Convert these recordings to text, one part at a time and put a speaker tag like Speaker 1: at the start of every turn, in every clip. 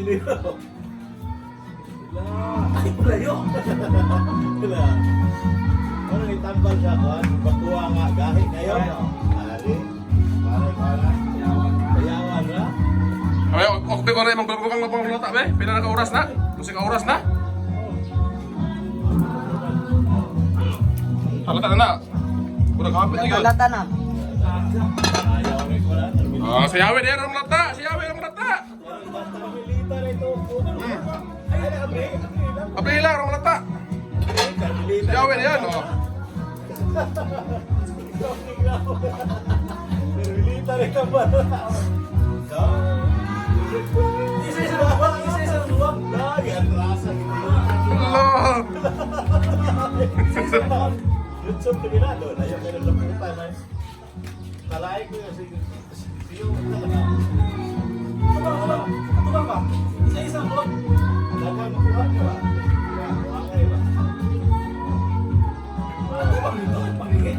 Speaker 1: Dili.
Speaker 2: Ay, palayo.
Speaker 1: Wala. Ano itambal siya kon? Bakuha nga gahi kayo. Ari. Pare para. Kayawan ra.
Speaker 3: Ay, ok ko rin magbabakang na pang lata be. Pila na ka oras na? Tusik ka oras na? Halata na na. Kuda kapit na yun.
Speaker 4: Lata na.
Speaker 1: Ayaw ni ko na.
Speaker 3: Ah, sayawi din ang lata, sayawi ang lata.
Speaker 1: Carmelita na ito. Ay, abre, abre lang.
Speaker 3: Apli lang ang lata.
Speaker 1: Carmelita.
Speaker 3: Sayawi na yan, oh.
Speaker 1: Carmelita na ito ba?
Speaker 2: Isa-isa na buwak, isa-isa na buwak.
Speaker 1: Lagi ang rasa gitu.
Speaker 3: Allah.
Speaker 1: Lutsom Dominado, layo kayo ng laputan ay. Talay ko yung siyo.
Speaker 2: Tubang, tubang. Tubang ba? Isa-isa ang buwak.
Speaker 1: Daghang makuha niyo ba? Kuha kayo ba?
Speaker 2: Tubang dito, pangigit.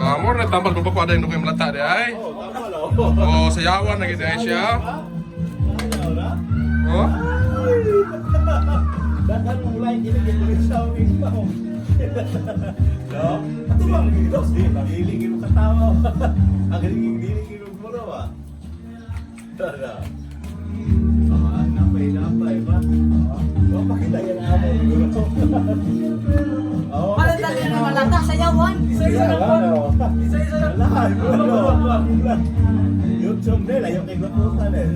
Speaker 3: Ah, more na tambal babako ada yung nukoy lata di ay.
Speaker 1: Oh, tama lang.
Speaker 3: Oh, sayawan na gid ay siya.
Speaker 1: Ayaw na.
Speaker 3: Oh.
Speaker 1: Ay! Daghang mong like ini kay kulit sa ikaw. No?
Speaker 2: Tubang dito.
Speaker 1: Dili gid mo katawa. Ang dili dili gid mo muro ba? Tara. Ah, napay napay ba? Wa pakita yan amo siguro. Oh,
Speaker 4: Para dali na malata sayawan.
Speaker 2: Isa-isa na buwak. Isa-isa na
Speaker 1: Wala,
Speaker 2: Buwak, buwak, buwak.
Speaker 1: YouTube din, ayaw kay Gwaputan eh.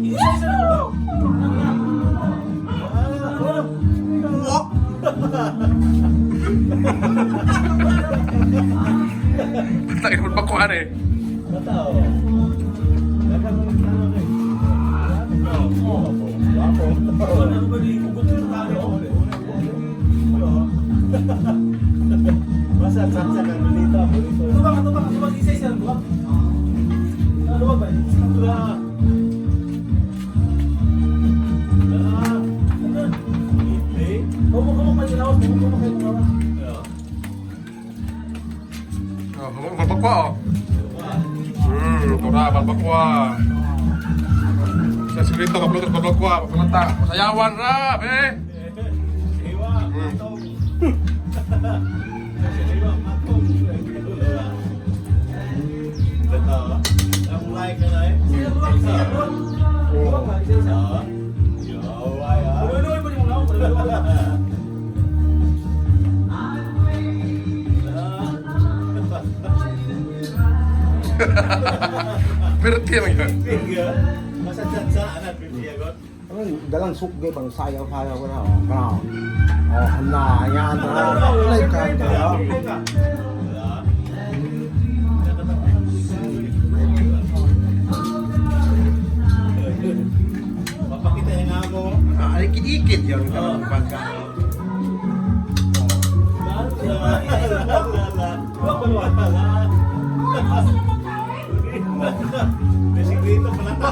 Speaker 2: Isa-isa na buwak.
Speaker 1: Ah,
Speaker 3: Lata yung bakuan eh.
Speaker 1: Matao. Daghang mong tao eh. Gwapo, gwapo.
Speaker 2: Ano ba di hugot yung tao?
Speaker 1: Basta saksa ka bonito, bonito.
Speaker 2: Tubang, tubang, tubang. Isa-isa na buwak. Ano ba ba?
Speaker 1: Wala. Wala.
Speaker 2: Ano?
Speaker 1: Hindi.
Speaker 2: Huwag mo kayo lawas, huwag mo kayo lawas.
Speaker 3: Oh, balbakwa oh. Tura balbakwa. Sa sikrito ka bluetooth balbakwa, paglata. Sayawan ra, be.
Speaker 1: Iwa, matong. Iwa, matong. Ito, ang like na eh.
Speaker 2: Isa-isa buwak, isa-isa buwak. Buwak ba? Isa-isa.
Speaker 1: Ah. Yo, ay ah.
Speaker 2: Luloy mo yung lawas, luloy.
Speaker 3: Berarti man yun.
Speaker 1: Finger. Masa tsatsa anak pipiyagot.
Speaker 5: Ano, dalang sukge pang sayaw-sayaw ko na. Oh, kana. Oh, na, yan na. Like ka ka.
Speaker 1: Papakita niya nga mo.
Speaker 5: Ah, ikit-ikit yan ka pagka.
Speaker 1: May sikreto pala.